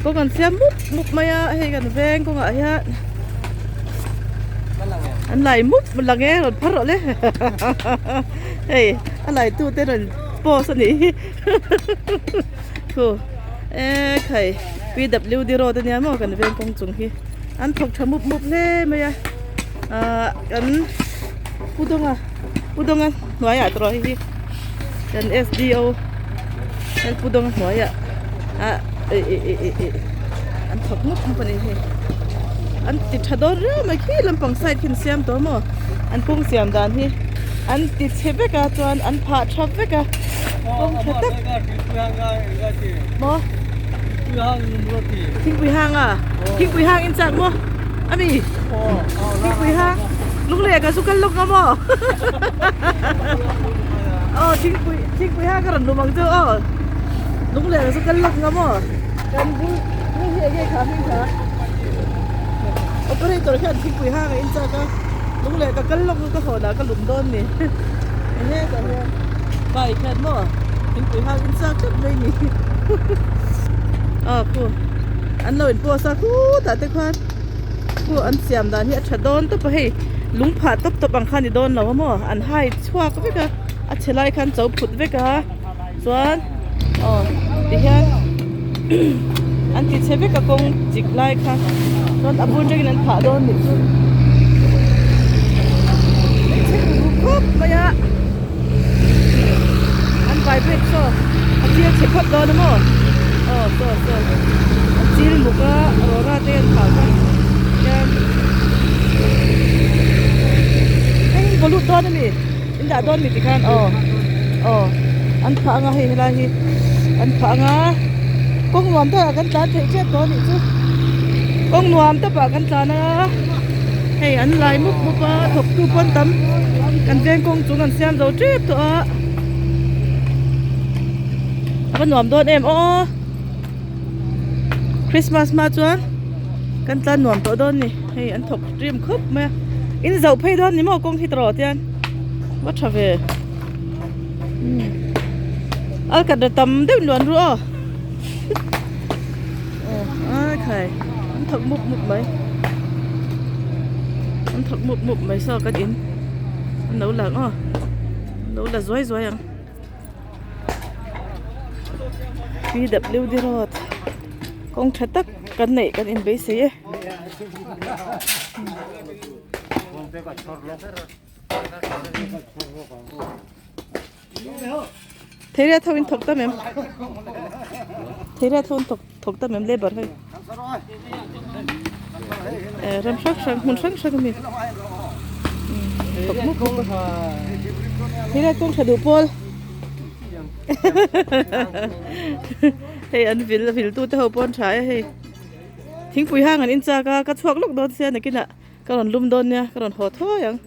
Kawng an siam mup mup mai a hei kan veng kawngah hian an lai mup lang e rawn phar rawh le hei a lai tu te rawn post a nih hi khu e khai P_W_D road ania maw kan veng kawng chung hi an thawk tha mup mup hle mai a ahh kan pu dawnga pu dawnga hnuaiah tawh hei hi kan S_D_O kan pu dawnga hnuaiah ah ih ih ih ih ih an thawk mup mup a ni hei an ti tha dawn riau mai khi lampang side khi an siam tawh maw an kawng siam dan hi an ti chhe vek a chuan an phah tha vek a kawng tha tak maw thingpui hang a thingpui hang in chak maw ami thingpui hang lungleh ka zu kal lawk nga maw aw thingpui thingpui hang ka rawn lum ang chu aw lungleh ka zu kal lawk nga maw kan bul hei hi enge kha hming kha operator hian thingpui hang a in chak a lungleh ka kal lawk chu ka hawn ah ka lum dawn ni enge tah hian bike hian maw thingpui hang in chak tlat mai ni aw khu an lo in post a khutah te khuan khu an siam dan hi a tha dawn tawp a hei lung phah tawp tawp ang kha a ni dawn lo a maw an hai chhuak vek a a chhe lai khan cho phut vek a chuan aw tihian an ti chhe vek a kawng chik lai kha chuan a bul atangin an phah dawn nih chu khawp mai a an vibrate saw a chil chhe phawt dawn a maw aw saw saw a chil muk a rawra te an phah kha hian hei hi balut dawn a mi in dah dawn mi tikhan aw aw an phah anga hei helai hi an phah anga kawng nuam takah kan tlan theih tep tawh a nih chu kawng nuam takah kan tlan a hei an lai mup mup a thawk tu pawn tam kan veng kawng chung an siam zo tep tawh a a va nuam dawn em aw Christmas hma chuan kan tlan nuam tawh dawn a ni hei an thawk rim khawp mai a in zoh phei dawn ni maw kawng hi tawh tian va tha ve a kat ra tam deuh luan ru aw aw ai khai an thawk mup mup mai an thawk mup mup mai saw kan in an lo lang aw an lo la zuai zuai ang P_W_D road kawng tha tak kan neih kan inbeisei e. Theiria tho in thawk ta mem Theiria tho in thawk thawk ta mem labour hei eh ram hrang hrang hmun hrang hrang a mi thawk mup mup a Theiria kawng tha duh pawl hei an vil vil tu te ho pawh an tha e hei thingpui hang an in chak a ka chhuak lawk dawn sia nakinah ka rawn lum dawn nia ka rawn haw thawi ang.